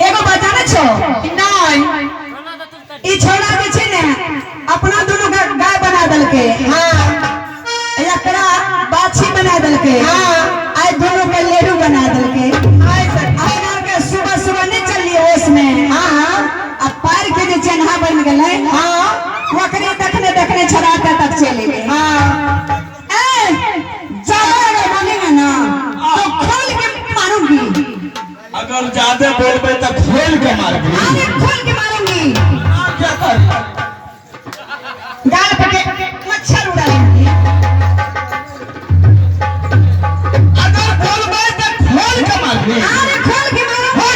एगो बात जानै छो? नहीं। ई छोड़ा जे छै ने अपना दुनू के गाय बना देलकै। हाँ। एकरा बाछी बना देलकै। हाँ। आइ दुनू के लेडू बना देलकै। आइ सर अपना के सुबह सुबह नहीं चललिए ओस में। हाँ हाँ। आ पैर के जे चेन्हा बन गेलै। हाँ। ओकरे देखने देखने छोड़ा के तक चलि गेलै। हाँ। ए ज्यादा अगर बोलेंगे ना तो खोल के मारूंगी। अगर ज्यादा बोलबे तो खोल के मारबी। अरे खोल के मारूंगी। क्या कर? गाल पे के मच्छर उड़ा लेंगे। अगर बोलबे तो खोल के मारबी। अरे खोल के मारूंगी।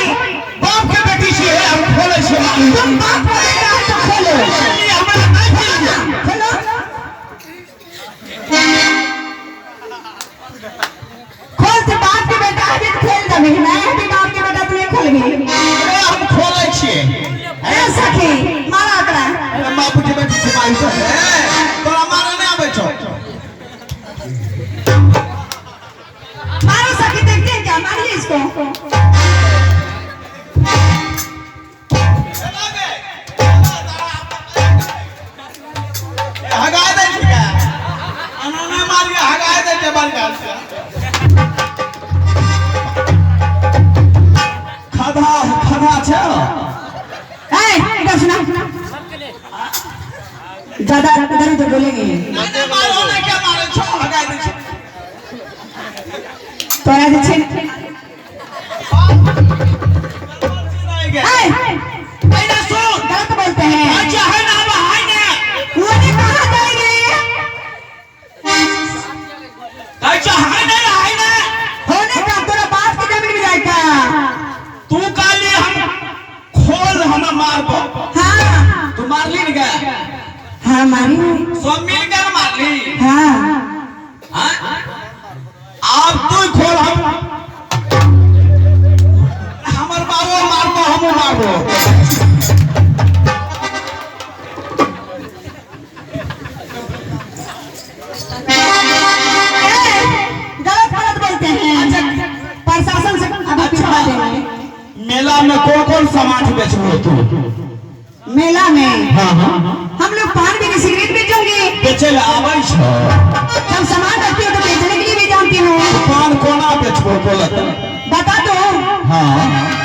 बाप के बेटी छी है हम खोले छी मारू। तुम बाप का बेटा हो तो खोलो। ई हमरा नहीं मिल। खोलो। खोल तो बाप के बेटा है तो खोल दबी, मैं भी बाप के बेटा तू नहीं खोलबी। अरे हम खोले छिए। ए सखी मारा ओकरा। अरे बाप के बेटी छी मारू तो। ए तोरा मारे नहीं आबै छौ। मारो सखी, देखते हैं क्या। मारिए इसको। हगा दै छिकै। एना नहि मारिए, हगा दै छै बड़का से। खधा खधा छै। ए इधर सुना, ज्यादा इधर उधर बोलेंगे। नहि नहि मारो नहि, क्या मारे छौ, हगा दै छै। तोरा जे छै ए ए ने सुन, गलत बोलते हैं। अच्छा है ना, हम है ना। वो ने कहाँ जाएंगे? अच्छा है ना, है ना। होने का तोरा बाप की जमीन में जाएगा। तू काली हम खोल हम मारबो। हाँ। तू मारली ने गे? हाँ मारी। सब मिल कर मारली? हाँ। हाँ? आब तू खोल, हम हमर बाबो मारबो, हमू मारबो। ए, गलत गलत बोलते हैं, प्रशासन से अभी पिटवा देंगे। मेला में कौन कौन सामान बेचबो तू? मेला में? हाँ हाँ। हम लोग पान भी सिगरेट बेचूंगी। बेचे ले आबै छौ? जब सामान रखती हो तो बेचने के लिए भी जानती हूँ। पान कोना बेचबो बोलत? बता दो। हाँ।